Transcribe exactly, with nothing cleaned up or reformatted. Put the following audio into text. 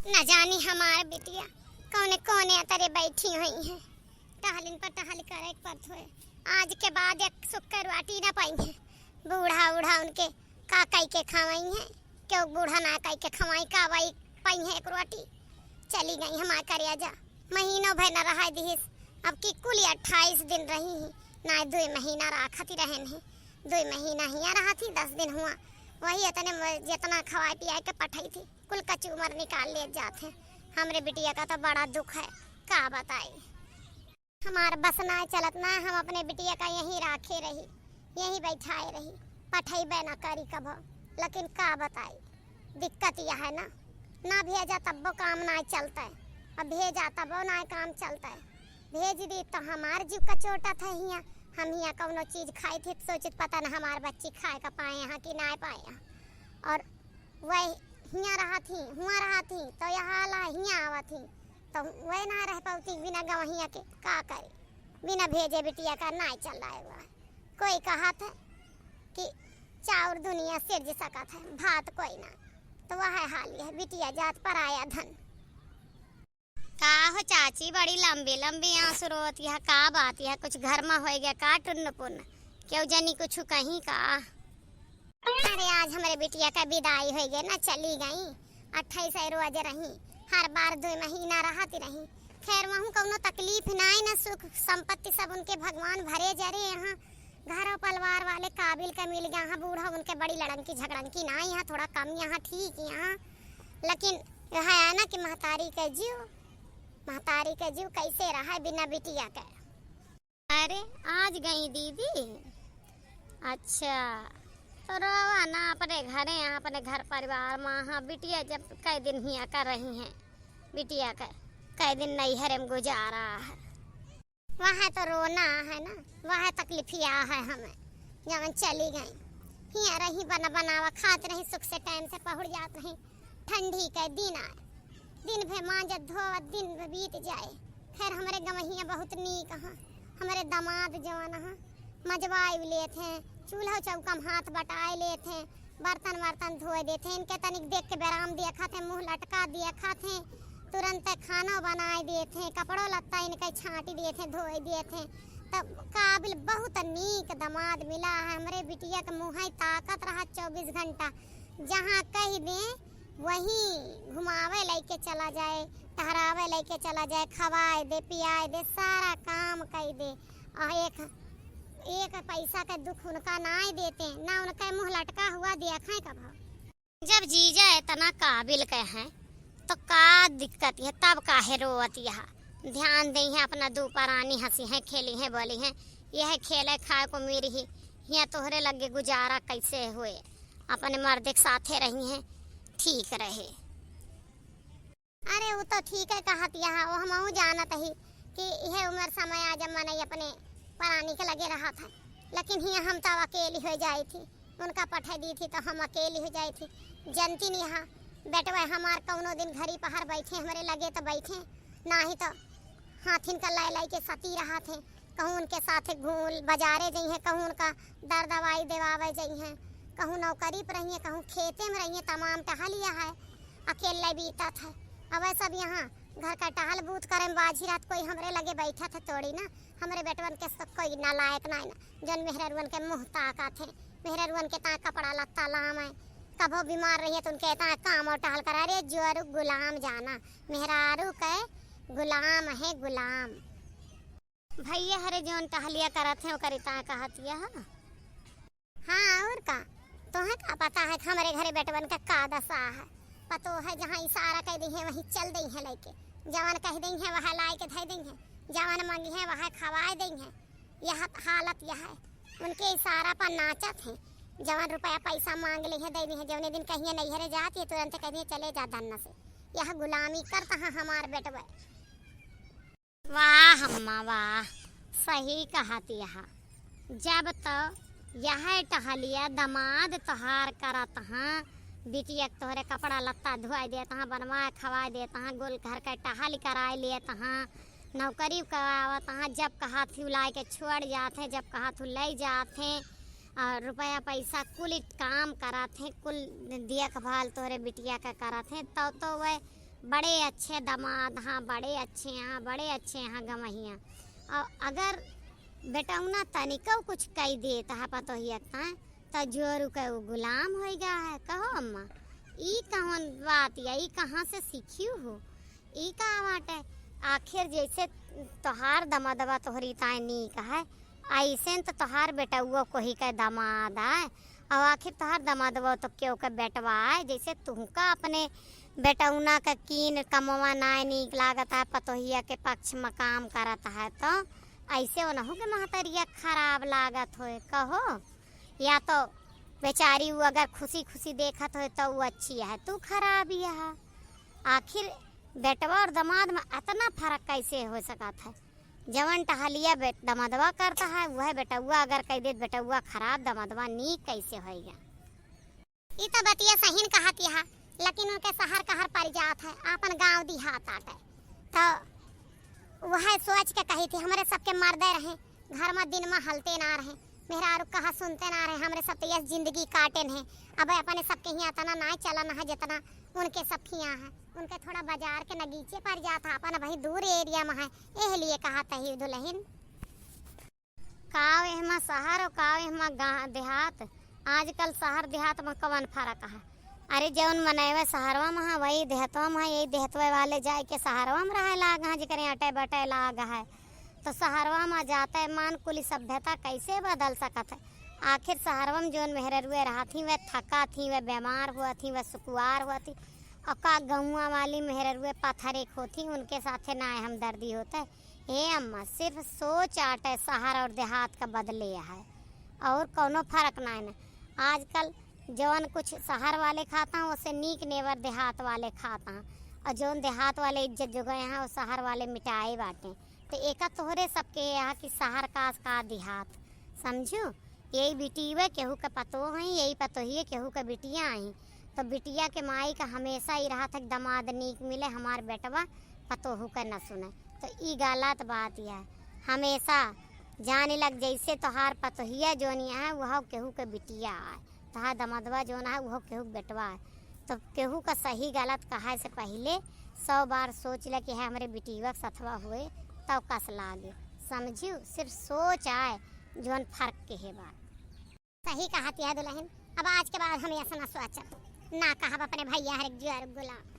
न जानी हमार बिटिया कौने कोने तरे बैठी हुई हैं। टहलिन पर टहल करे के परत होए। आज के बाद एक सुक्कर रोटी न पाई हैं। बूढ़ा, बूढ़ा उनके का कई के खवाई हैं? क्यों बूढ़ा ना कई के खवाई, का वही पाई हैं एक रोटी? चली गई हमार करेजा। महीनों भर न रहा दिहिस। अब की कुल अट्ठाईस दिन रही ही, ना दुई महीना राखत ही रहन ही। दुई महीना हियाँ रहा थी, दस दिन हुआ। वही इतने म-, जितना खवाए पियाए के पठाई थी, कुल कचूमर निकाल ले जात हैं। हमरे बिटिया का तो बड़ा दुख है, का बताई। हमार बस ना चलत ना, हम अपने बिटिया का यहीं राखे रही, यहीं बैठाए रही, पठइबे ना करी कभो। लेकिन का बताई, दिक्कत यह है ना, ना भेजा तब्बो काम ना चलता है, अब भेजा तब्बो ना काम चलता है। भेज दी तो हमार जीव कचोटत है हियाँ, हम हियाँ कौनो चीज खाई थी तो सोचित पता ना हमार बच्ची खाए का पाए यहाँ कि ना पाए यहाँ। और वह हियाँ रहा थी, हुआँ रहा थी तो यहाँ आला हियाँ आवा थी, तो वह ना रह पावती बिना गवहिया के, का करी? बिना भेजे बिटिया का नाई चल रहा है। कोई कहत है कि चाउर दुनिया सिरज सकत है, भात कोई ना। तो वह हाल यह बिटिया जात पराया धन। का हो चाची, बड़ी लंबी लंबी आंसू रोवत यह, का बात यह? कुछ घर में होई गया का टुन्न पुन्न? क्यों जनी कुछ कहीं का? अरे आज हमरे बिटिया का विदाई होई गए ना, चली गई। अट्ठाईस रोज रही, हर बार दो महीना रहत रही। खैर वहूँ कौनो तकलीफ नाई, ना सुख संपत्ति सब उनके भगवान भरे जरे यहाँ। घरों परिवार वाले काबिल का मिल गया हाँ, बूढ़ा उनके बड़ी लड़ंकी झगड़ंकी ना यहाँ, थोड़ा कम यहाँ ठीक यहाँ। लेकिन यह है ना कि महतारी के जीव, महतारी के जीव कैसे रहा बिना बिटिया के। अरे आज गई दीदी, अच्छा तो रोवा ना, अपने घरे यहाँ, अपने घर परिवार में हाँ, बिटिया जब कई दिन हियाँ कर रही हैं, बिटिया के कई दिन नैहरे में गुजारा है। वह तो रोना है ना, वह तकलीफिया है हमें, जवन चली गई। हियाँ रही, बना बनावा खात रही, सुख से टाइम से पहुँच जात रही। ठंडी के दिन आए, दिन भर मांजत धोवत दिन भर बीत जाए। खैर हमरे गवहिया बहुत नीक हाँ, हमरे दामाद जवन हाँ, मजवाई लेत हैं, चूल्हा चौका में हाथ बटाए लेत हैं, बर्तन वर्तन धोए देत हैं। इनके तनिक देख के बेराम देखत हैं, मुँह लटका देखत हैं, तुरंत खाना बनाए देत हैं, कपड़ो लत्ता इनके छाँटी देत हैं, धोए देत हैं। तब काबिल बहुत नीक दामाद मिला है। हमरे बिटिया के मुँह ताकत रहा चौबीस घंटा, जहाँ कह दे वहीं घुमावे लइके चला जाए, टहरावे लइके चला जाए, खवाए दे, पियाए दे, सारा काम कई दे। और एक, एक पैसा के दुख उनका नाई देते, ना उनका मुँह लटका हुआ देखे कभो। जब जीजा इतना काबिल के हैं, तो का दिक्कत है? तब काहे रोवत यहाँ? ध्यान दे हैं, अपना दू परानी हँसी हैं, खेली हैं, बोली हैं, यह खेले खाए को मिली ही, हियाँ तोहरे लगे गुजारा कैसे हुए? अपने मर्द के साथे रही हैं, ठीक रहे। अरे वो तो ठीक है कहत यहाँ, वो हमहू जानत ही कि यह उम्र समय आ जब मनई अपने परानी के लगे रहत है, लेकिन हियाँ हम तो अकेली हो जाई थी, उनका पठे दी थी तो हम अकेली हो जाई थी। जनती नहीं यहाँ बेटवा हमार कौनो दिन घरी पहर बैठे, हमरे लगे तो बैठे, नाही तो हाथिन का लाई लाई के सती रहत हैं। कहूँ उनके साथे घूम बाजारे जइहें, कहूँ उनका दर दवाई देवावे जइहें, कहूँ नौकरी पर रहिए, कहूँ खेते में रहिए, तमाम टहलिया है, अकेले बीतत है। अब सब यहाँ घर का टहल बूत करे में बाझी रहत, कोई हमरे लगे बैठत है थोड़ी ना। हमरे बेटवन के सब कोई नालायक नाई ना, जौन मेहररुअन के मुँह ताकत है, मेहररुअन के ता कपड़ा लत्ता लाम है, कभो बीमार रहिए तो उनके ता काम और टहल करा। अरे जोरू गुलाम जाना, मेहरारू के गुलाम है गुलाम। भैया हरे जौन टहलिया करत हैं, ओकरी ता कहत यह। हाँ, और का? तोहे का पता है कि हमरे घरे बेटवन का का दशा है? पतो है, जहाँ इशारा कह दी है, वहीं चल दी है लइके। जवन कह दी है, वह लाए के धइ दी है। जवन मंगी है, वह खवाए दी है। यह हालत यह है। उनके इशारा पर नाचत हैं। जवन रुपया पैसा मांग ली है, दे दी है। जवने दिन कहिए नैहरे जात है, तुरंत कह दी है, "चले जा धन्न से।" यह गुलामी करता है हमार बेटवा। वाह अम्मा वाह, सही कहत यह। जब तो यह टहलिया दमाद तोहार करत हाँ, बिटिया के तोहरे कपड़ा लत्ता धुआई देत हाँ, बनवाए खवाए देत हाँ, गोल घर के टहल कराए लेत हाँ, नौकरी करावत हाँ, जब कहा थी लाए के छोड़ जात हैं, जब कहा थी ले जात हैं, और रुपया पैसा कुल काम करत हैं, कुल देखभाल तोहरे बिटिया का करत हैं, तो, तो वह बड़े अच्छे दमाद हाँ, बड़े अच्छे हाँ, बड़े अच्छे हाँ गवहिया। और अगर बेटौना तनिको कुछ कइ देत है पतोहिया का, त जोर के उ गुलाम होइ गा है। कहो अम्मा, ई कौन बात या, ई कहाँ से सीखियो हो? ई का बाटे? आखिर जैसे तोहार दमदवा तोहरी ताई नीक है, ऐसे त तोहार बेटउओ कोही के दमाद है। और आखिर तोहार दमदवा तो केहू के बेटवा है, जैसे तुहका अपने बेटउना के कीन कमवा नाय नीक लागत है, पतोहिया के पक्ष में काम करत है, तो ऐसे ओनहू के महतरिया खराब लागत होए। कहो, या तो बेचारी उ अगर खुशी खुशी देखत होए तो उ अच्छी है, तू खराब ही है। आखिर बेटवा और दमाद में इतना फर्क कैसे हो सकत है? जवन टहलिया बेट-, दमदवा करत है, वह बेटउआ अगर कह देत, बेटउआ खराब, दमदवा नीक, कैसे होइगा? ई तो बतिया सहीन कहत यहा, लेकिन उनके सहर कहर परि जात है, आपन गाँव दिहात आटे। तो वह सोच के कही थी, हमरे सबके मर्दे रहे, घर में दिन में हलते ना रहे, मेहरारू कहा सुनते ना रहे, हमरे सब तो यस जिंदगी काटेन है। अब अपने सबके हियाँ इतना ना चलन है जितना उनके सब हियाँ है। उनके थोड़ा बाजार के नगीचे परि जात है, अपन वही दूर area में है, एह लिए कहा तही दुलहिन। काव एहमा सहर और काव एहमा गा-, देहात। आजकल सहर देहात में कवन फर्क है? अरे जौन मनैवे सहरवा में है, वही देहतवा में है, यही देहतवे वाले जाए के सहरवा में रहे लाग है, जेकरे अटे बटे लाग है। तो सहरवा में जाते मान कुली सभ्यता कैसे बदल सकत है? आखिर सहरवा में जौन मेहररुए रहत ही, वह थका थी, वह बीमार हुआ थी, वह सुकुआर हुआ थी, और का गौवा वाली मेहररुए पत्थर एक होती, उनके साथे ना हमदर्दी होते। हे अम्मा, सिर्फ सोच आटे सहर और देहात का बदले है, और कौनो फर्क नाय ना। आजकल जवन कुछ सहर वाले खाता हैं, ओसे नीक नेवर देहात वाले खाता हैं, और जौन देहात वाले इज्जत जोगे हैं, वो सहर वाले मिटाए बाटे। तो एका तोहरे सबके यहाँ कि सहर का, का देहात, समझू? यही बिटिया केहू के पतोह हैं, यही पतोहिए केहू के बिटिया हैं। तो बिटिया के माई का हमेशा ई रहत है कि दमाद नीक मिले, हमार बेटवा पतोहू के न सुने। तो ई गलत बात है। हमेशा जाने लग, जैसे तोहार पतोहिया जोनिया है, वह केहू के बिटिया है, तोहार दमदवा जोन है, वह केहू के बेटवा है। तो केहू का सही गलत कहे से पहिले सौ बार सोच ले कि है हमरे बिटिया के सथवा हुए, तब कस लागे। समझियो, सिर्फ सोच आए, जौन फर्क के है बात। सही कहत है दुलहिन, अब आज के बाद हम ऐसा ना सोचब, ना कहब अपने भैया हरे जुअर गुलाम।